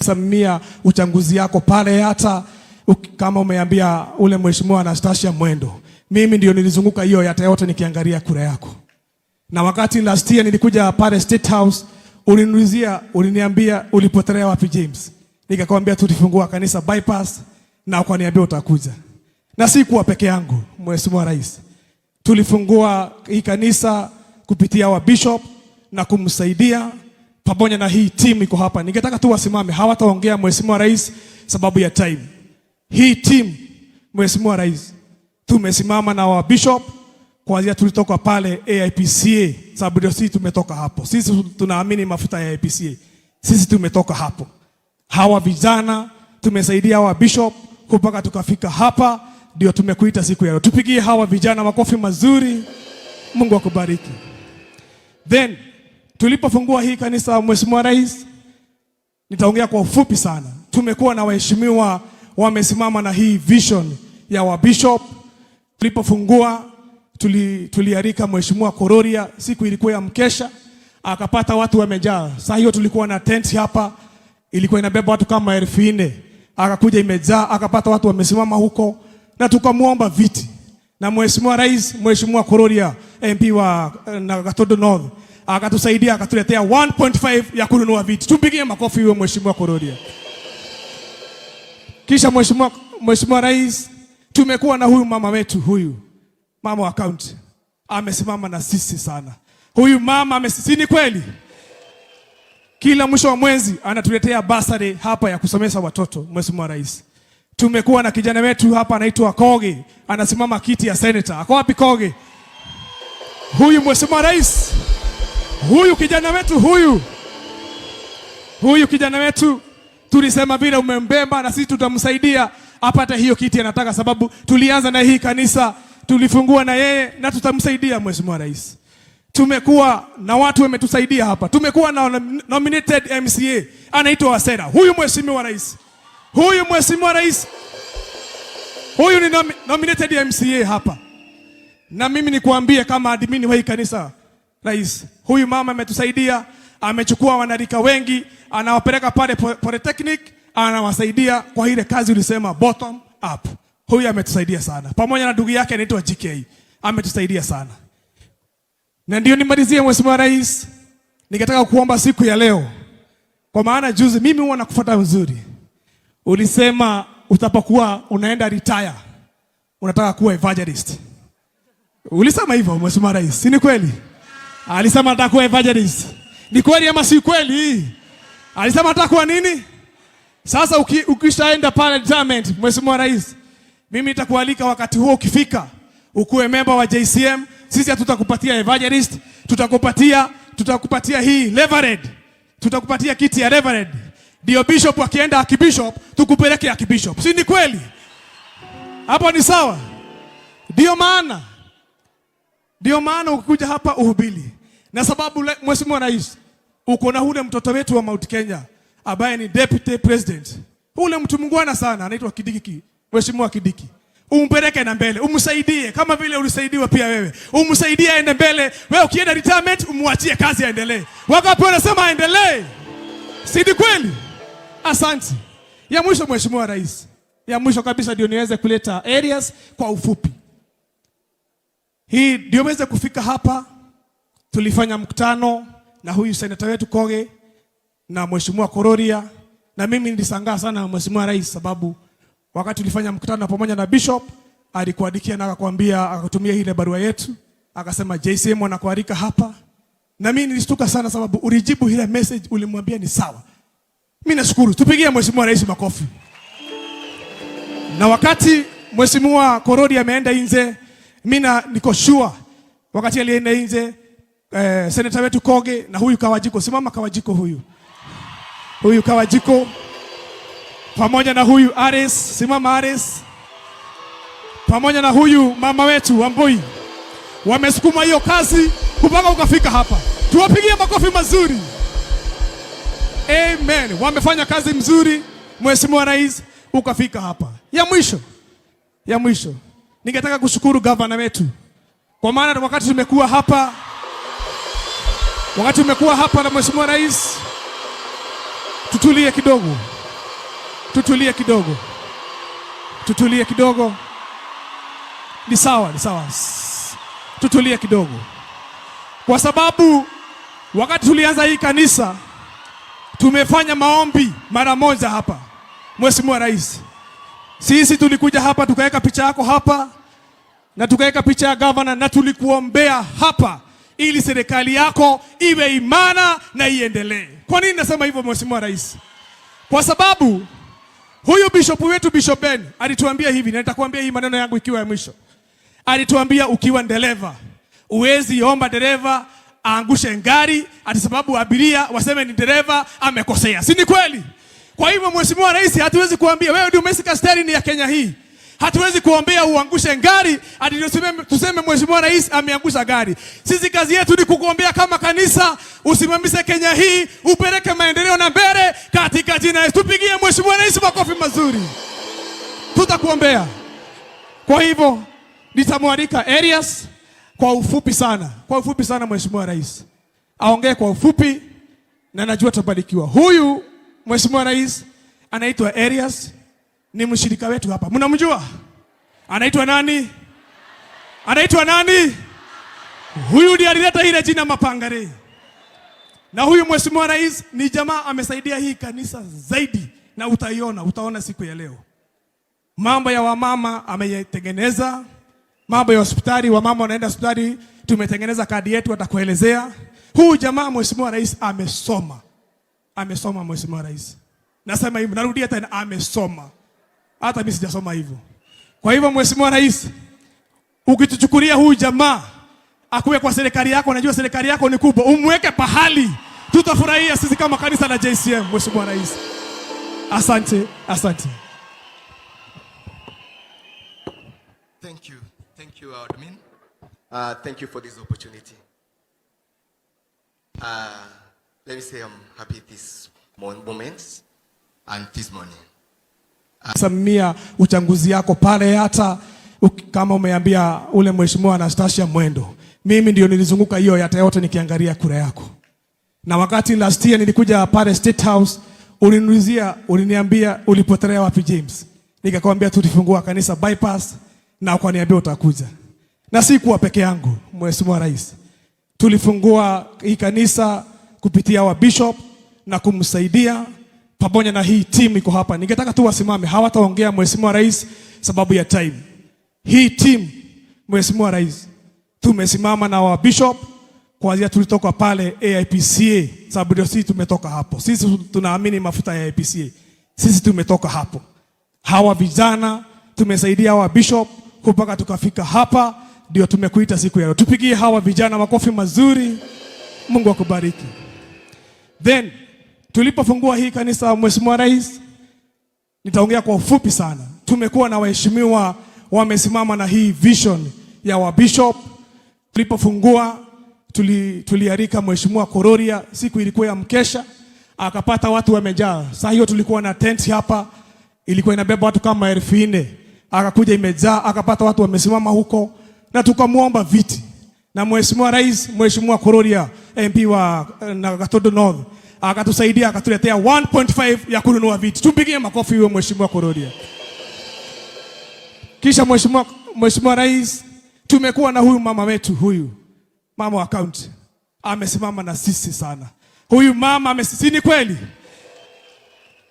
Samia uchanguzi yako pale, hata kama umeambia ule Mheshimiwa Anastasia Mwendo, mimi ndio nilizunguka hiyo Yatta yote nikiangalia kura yako. Na wakati last year nilikuja pale State House, uliniulizia, uliniambia, "Ulipotelea wapi, James?" Nikakwambia tulifungua kanisa Bypass na ukaniambia utakuja. Na si kuwa peke yangu, Mheshimiwa Rais. Tulifungua hii kanisa kupitia wa bishop na kumsaidia pamoja na hii team iko hapa. Ningetaka tu wasimame, hawataongea, Mheshimiwa Rais, sababu ya time. Hii team, Mheshimiwa Rais, tumesimama na wa bishop kuanzia tulitoka pale AIPCA, sababu ndio sisi tumetoka hapo. Sisi tunaamini mafuta ya AIPCA. Sisi tumetoka hapo. Hawa vijana tumesaidia hawa bishop mpaka tukafika hapa, ndio tumekuita siku ya leo. Tupigie hawa vijana makofi mazuri. Mungu akubariki. Then tulipofungua hii kanisa, Mheshimiwa Rais, nitaongea kwa ufupi sana. Tumekuwa na waheshimiwa wamesimama na hii vision ya wa bishop. Tulipofungua tulialika Mheshimiwa Kororia, siku ilikuwa ya mkesha, akapata watu wamejaa. Saa hiyo tulikuwa na tent hapa, ilikuwa inabeba watu kama 4,000. Akakuja imejaa, akapata watu wamesimama huko, na tukamwomba viti. Na Mheshimiwa Rais, Mheshimiwa Kororia, MP wa na Gatundu North, akatusaidia, akatuletea 1.5 ya kununua viti. Tumpigie makofi huyo Mheshimiwa Kororia. Kisha Mheshimiwa Rais, tumekuwa na huyu mama wetu, huyu mama wa county amesimama na sisi sana. Huyu mama amesi, ni kweli? Kila mwisho wa mwezi anatuletea bursary hapa ya kusomesha watoto. Mheshimiwa Rais, tumekuwa na kijana wetu hapa anaitwa Koge, anasimama kiti ya senator. Ako wapi Koge? Huyu, Mheshimiwa Rais, huyu kijana wetu huyu, huyu kijana wetu tulisema vile umembeba na sisi tutamsaidia apate hiyo kiti anataka, sababu tulianza na hii kanisa, tulifungua na yeye na tutamsaidia, Mheshimiwa Rais. Tumekuwa na watu wametusaidia hapa. Tumekuwa na nominated MCA anaitwa Wasera. Huyu Mheshimiwa Rais, huyu Mheshimiwa Rais, huyu ni nominated MCA hapa, na mimi nikuambie kama admin wa hii kanisa, Rais, huyu mama ametusaidia, amechukua wanarika wengi, anawapeleka pale Polytechnic, anawasaidia kwa ile kazi ulisema bottom up. Huyu ametusaidia sana, pamoja na ndugu yake anaitwa GK, ametusaidia sana. Na ndio nimalizie, Mheshimiwa Rais, nikataka kuomba siku ya leo, kwa maana juzi mimi huwa nakufuata vizuri, ulisema utapokuwa unaenda retire unataka kuwa evangelist. Ulisema hivyo, Mheshimiwa Rais, si ni kweli? Alisema anataka kuwa evangelist. Ni kweli ama si kweli? Alisema anataka kuwa nini? Sasa ukishaenda pale retirement, Mheshimiwa Rais, mimi nitakualika wakati huo ukifika, ukuwe member wa JCM. Sisi hatutakupatia evangelist, tutakupatia hii reverend. Tutakupatia kiti ya reverend. Ndio bishop akienda archbishop, tukupeleke archbishop. Si ni kweli? Hapo ni sawa? Ndio maana ukikuja hapa uhubiri. Na sababu Mheshimiwa Rais, uko na ule mtoto wetu wa Mount Kenya ambaye ni deputy president. Ule mtu mungwana sana anaitwa Kindiki, Mheshimiwa Kindiki. Umpeleke na mbele, umsaidie kama vile ulisaidiwa pia wewe. Umsaidie aende mbele. Wewe ukienda retirement umwachie kazi aendelee. Wangapi wanasema aendelee? Si ni kweli? Asante. Ya mwisho, Mheshimiwa Rais, ya mwisho kabisa ndio niweze kuleta areas kwa ufupi. Hii ndio weze kufika hapa, tulifanya mkutano na huyu seneta wetu Koge na Mheshimiwa Kororia, na mimi nilishangaa sana, Mheshimiwa Rais, sababu wakati tulifanya mkutano pamoja na bishop alikuandikia na akakwambia, akatumia ile barua yetu, akasema JCM wanakualika hapa, na mimi nilishtuka sana sababu ulijibu ile message, ulimwambia ni sawa. Mimi nashukuru, tupigie Mheshimiwa Rais makofi. Na wakati Mheshimiwa Korori ameenda nje, mimi na niko sure wakati alienda nje, seneta wetu Koge na huyu Kawajiko, simama Kawajiko, huyu Kawajiko pamoja na huyu Ares, simama Ares, pamoja na huyu mama wetu Wambui wamesukuma hiyo kazi mpaka ukafika hapa. Tuwapigie makofi mazuri. Amen. Wamefanya kazi mzuri, Mheshimiwa Rais, ukafika hapa. Ya mwisho, ningetaka kushukuru gavana wetu kwa maana wakati tumekuwa hapa na Mheshimiwa Rais, Tutulie kidogo, tutulie kidogo, tutulie kidogo. Ni sawa, ni sawa. Tutulie kidogo, kwa sababu wakati tulianza hii kanisa tumefanya maombi mara moja hapa. Mheshimiwa Rais, sisi tulikuja hapa tukaweka picha yako hapa na tukaweka picha ya gavana na tulikuombea hapa ili serikali yako iwe imara na iendelee. Kwa nini nasema hivyo, Mheshimiwa Rais? Kwa sababu huyu bishop wetu, Bishop Ben, alituambia hivi, na nitakwambia hii maneno yangu ikiwa ya mwisho. Alituambia ukiwa dereva uwezi omba dereva aangushe ngari ati sababu abiria waseme ni dereva amekosea, si ni kweli? Kwa hivyo, Mheshimiwa Rais, hatuwezi kuambia wewe ndio umeshika steering ya Kenya hii. Hatuwezi kuombea uangushe ngari ati tuseme Mheshimiwa Rais ameangusha gari. Sisi kazi yetu ni kukuombea kama kanisa, usimamishe Kenya hii, upeleke maendeleo na mbele katika jina Yesu. Tupigie Mheshimiwa Rais makofi mazuri. Tutakuombea. Kwa hivyo nitamwalika Elias kwa ufupi sana, kwa ufupi sana, Mheshimiwa Rais aongee kwa ufupi na najua tutabarikiwa. Huyu Mheshimiwa Rais anaitwa Elias, ni mshirika wetu hapa. Mnamjua? Anaitwa nani? Anaitwa nani? Huyu ndiye alileta ile jina Mapangare. Na huyu Mheshimiwa Rais ni jamaa amesaidia hii kanisa zaidi, na utaiona, utaona siku ya leo. Mambo ya wamama ameyetengeneza, mambo ya hospitali, wamama wanaenda hospitali, tumetengeneza kadi yetu, atakuelezea. Huyu jamaa, Mheshimiwa Rais, amesoma, amesoma Mheshimiwa Rais. Nasema hivi, narudia tena, amesoma. Hata mimi sijasoma hivyo. Kwa hivyo, Mheshimiwa Rais, ukituchukulia huyu jamaa akuwe kwa serikali yako, najua serikali yako ni kubwa, umweke pahali, tutafurahia sisi kama kanisa la JCM. Mheshimiwa Rais, asante, asante. Thank you. Thank you, admin. Thank you for this opportunity. Let me say I'm happy this moment and this morning. Samia uchaguzi yako pale, hata kama umeambia ule Mheshimiwa Anastasia Mwendo, mimi ndio nilizunguka hiyo yata yote nikiangalia kura yako. Na wakati last year nilikuja pale State House, uliniulizia, uliniambia, "Ulipotelea wapi, James?" Nikakwambia tulifungua kanisa Bypass na ukaniambia utakuja. Na si kuwa peke yangu, Mheshimiwa Rais. Tulifungua hii kanisa kupitia wa bishop na kumsaidia pamoja na hii team iko hapa. Ningetaka tu wasimame, hawataongea, Mheshimiwa Rais, sababu ya time. Hii team, Mheshimiwa Rais, tumesimama na wa bishop kuanzia tulitoka pale AIPCA, sababu ndio sisi tumetoka hapo. Sisi tunaamini mafuta ya AIPCA. Sisi tumetoka hapo. Hawa vijana tumesaidia hawa bishop mpaka tukafika hapa, ndio tumekuita siku ya leo. Tupigie hawa vijana makofi mazuri. Mungu akubariki. Then tulipofungua hii kanisa, Mheshimiwa Rais, nitaongea kwa ufupi sana. Tumekuwa na waheshimiwa wamesimama na hii vision ya wa bishop. Tulipofungua tulialika Mheshimiwa Kororia, siku ilikuwa ya mkesha, akapata watu wamejaa. Saa hiyo tulikuwa na tent hapa, ilikuwa inabeba watu kama 4,000. Akakuja imejaa, akapata watu wamesimama huko, na tukamwomba viti. Na Mheshimiwa Rais, Mheshimiwa Kororia, MP wa na Gatundu North, akatusaidia akatuletea 1.5 ya kununua viti. Tumpigie makofi huyo Mheshimiwa Kororia. Kisha Mheshimiwa Rais, tumekuwa na huyu mama wetu, huyu mama wa county amesimama na sisi sana. Huyu mama, si ni kweli?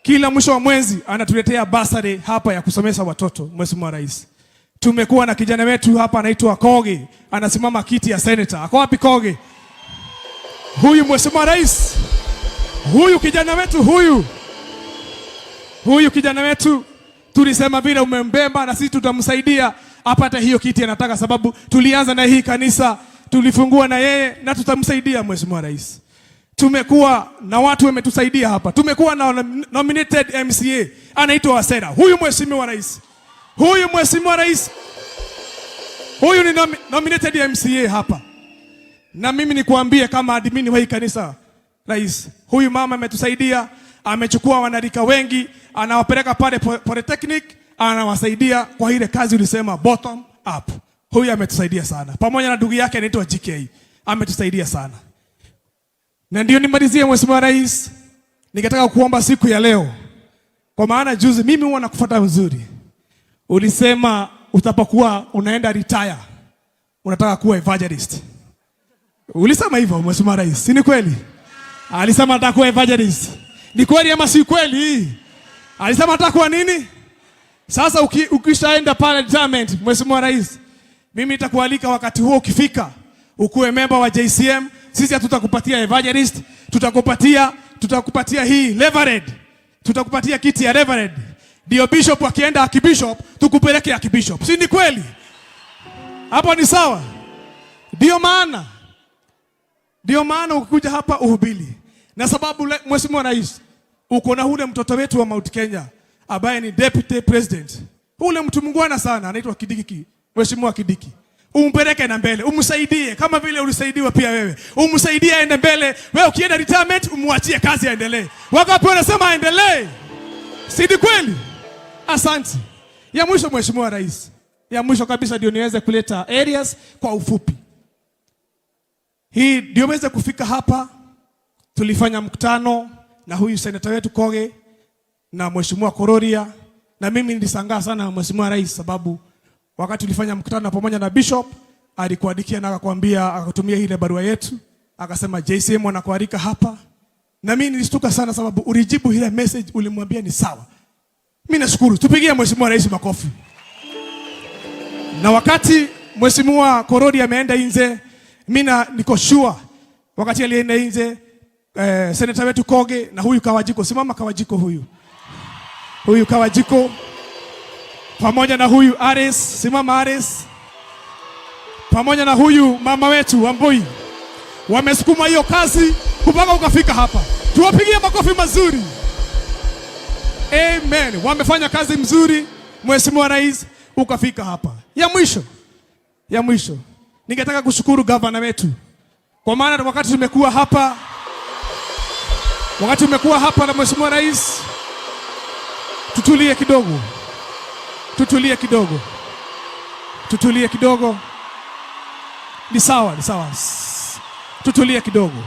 Kila mwisho wa mwezi anatuletea bursary hapa ya kusomesha watoto. Mheshimiwa Rais, tumekuwa na kijana wetu hapa anaitwa Kogi, anasimama kiti ya senator. Ako wapi Kogi? Huyu, Mheshimiwa Rais, huyu kijana wetu huyu kijana wetu tulisema vile umembeba na sisi tutamsaidia apate hiyo kiti anataka, sababu tulianza na hii kanisa, tulifungua na yeye na tutamsaidia, Mheshimiwa Rais. Tumekuwa na watu wametusaidia hapa. Tumekuwa na nominated MCA anaitwa Wasera. Huyu Mheshimiwa Rais, huyu Mheshimiwa Rais, huyu ni nominated MCA hapa, na mimi nikuambie kama admin wa hii kanisa, Rais, huyu mama ametusaidia, amechukua wanarika wengi, anawapeleka pale Polytechnic, anawasaidia kwa ile kazi ulisema bottom up. Huyu ametusaidia sana, pamoja na ndugu yake anaitwa GK, ametusaidia sana. Na ndio nimalizie, Mheshimiwa Rais, Ningetaka kuomba siku ya leo, kwa maana juzi mimi huwa nakufuata vizuri. Ulisema utapokuwa unaenda retire unataka kuwa evangelist. Ulisema hivyo, Mheshimiwa Rais, si ni kweli? Alisema anataka kuwa evangelist. Ni kweli ama si kweli? Alisema anataka kuwa nini? Sasa ukishaenda pale retirement, Mheshimiwa Rais, mimi nitakualika wakati huo ukifika, ukuwe member wa JCM. Sisi hatutakupatia evangelist, tutakupatia hii reverend. Tutakupatia kiti ya reverend. Ndio bishop akienda archbishop, tukupeleke archbishop. Si ni kweli? Hapo ni sawa? Ndio maana ukikuja hapa uhubiri. Na sababu Mheshimiwa Rais, uko na ule mtoto wetu wa Mount Kenya ambaye ni deputy president. Ule mtu mungwana sana anaitwa Kindiki, Mheshimiwa Kindiki. Umpeleke na mbele, umsaidie kama vile ulisaidiwa pia wewe. Umsaidie aende mbele. Wewe ukienda retirement umwachie kazi aendelee. Wangapi wanasema aendelee? Si ni kweli? Asante. Ya mwisho, Mheshimiwa Rais, ya mwisho kabisa ndio niweze kuleta areas kwa ufupi. Hii ndio weze kufika hapa, tulifanya mkutano na huyu seneta wetu Koge na Mheshimiwa Kororia, na mimi nilishangaa sana, Mheshimiwa Rais, sababu wakati tulifanya mkutano pamoja na Bishop alikuandikia na akakwambia, akatumia ile barua yetu, akasema JCM wanakualika hapa, na mimi nilishtuka sana sababu ulijibu ile message, ulimwambia ni sawa. Mimi nashukuru, tupigie Mheshimiwa Rais makofi. Na wakati Mheshimiwa Korori ameenda nje, mimi niko sure wakati alienda nje, seneta wetu Koge na huyu Kawajiko, simama Kawajiko, huyu Kawajiko pamoja na huyu Ares, simama Ares, pamoja na huyu mama wetu Wambui wamesukuma hiyo kazi mpaka ukafika hapa. Tuwapigie makofi mazuri. Amen. Wamefanya kazi mzuri, Mheshimiwa Rais, ukafika hapa. Ya mwisho, ningetaka kushukuru gavana wetu kwa maana wakati tumekuwa hapa na Mheshimiwa Rais, tutulie kidogo, tutulie kidogo, tutulie kidogo. Ni sawa, ni sawa, tutulie kidogo,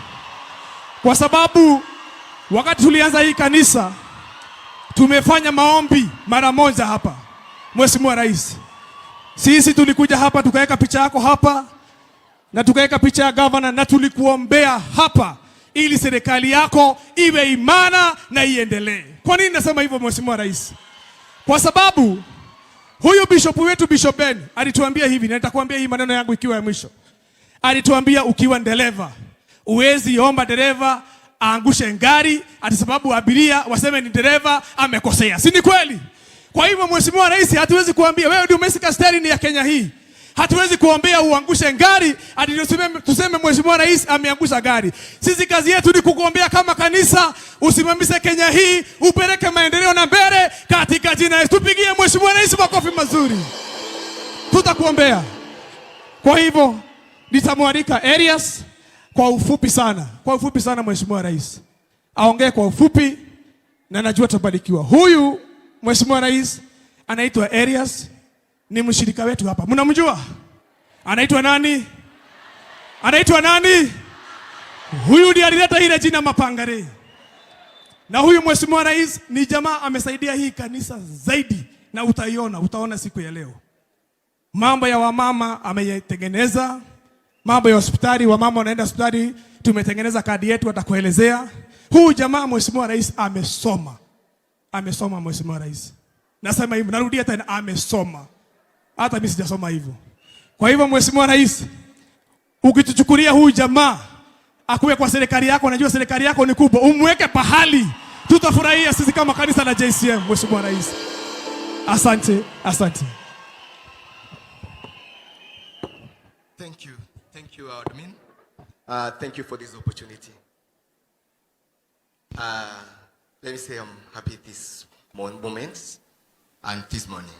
kwa sababu wakati tulianza hii kanisa tumefanya maombi mara moja hapa. Mheshimiwa Rais, sisi tulikuja hapa tukaweka picha yako hapa na tukaweka picha ya gavana na tulikuombea hapa ili serikali yako iwe imara na iendelee. Kwa nini nasema hivyo, Mheshimiwa Rais? Kwa sababu huyu bishop wetu, Bishop Ben, alituambia hivi, na nitakwambia hii maneno yangu ikiwa ya mwisho. Alituambia ukiwa dereva, uwezi omba dereva aangushe ngari ati sababu abiria waseme ni dereva amekosea. Si ni kweli? Kwa hivyo, Mheshimiwa Rais, hatuwezi kuambia wewe ndio umeshika steering ya Kenya hii. Hatuwezi kuombea uangushe ngari ati tuseme Mheshimiwa Rais ameangusha gari. Sisi kazi yetu ni kukuombea kama kanisa, usimamishe Kenya hii, upeleke maendeleo na mbele katika jina la Yesu. Tupigie Mheshimiwa Rais makofi mazuri. Tutakuombea. Kwa hivyo nitamwalika Elias kwa ufupi sana, kwa ufupi sana, Mheshimiwa Rais aongee kwa ufupi, na najua tutabarikiwa. Huyu Mheshimiwa Rais anaitwa Elias, ni mshirika wetu hapa. Mnamjua? Anaitwa nani? Anaitwa nani? Huyu ndiye alileta ile jina Mapangare. Na huyu Mheshimiwa Rais ni jamaa amesaidia hii kanisa zaidi, na utaiona, utaona siku ya leo. Mambo ya wamama ameyetengeneza, mambo ya hospitali, wamama wanaenda hospitali, tumetengeneza kadi yetu, atakuelezea. Huyu jamaa, Mheshimiwa Rais, amesoma, amesoma Mheshimiwa Rais. Nasema hivi, narudia tena, amesoma. Hata mimi sijasoma hivyo. Kwa hivyo, Mheshimiwa Rais, ukituchukulia huyu jamaa akuwe kwa serikali yako, najua serikali yako ni kubwa, umweke pahali, tutafurahia sisi kama kanisa la JCM. Mheshimiwa Rais, asante, asante. Thank you. Thank you, admin. Thank you for this opportunity. Let me say I'm happy this moment and this morning.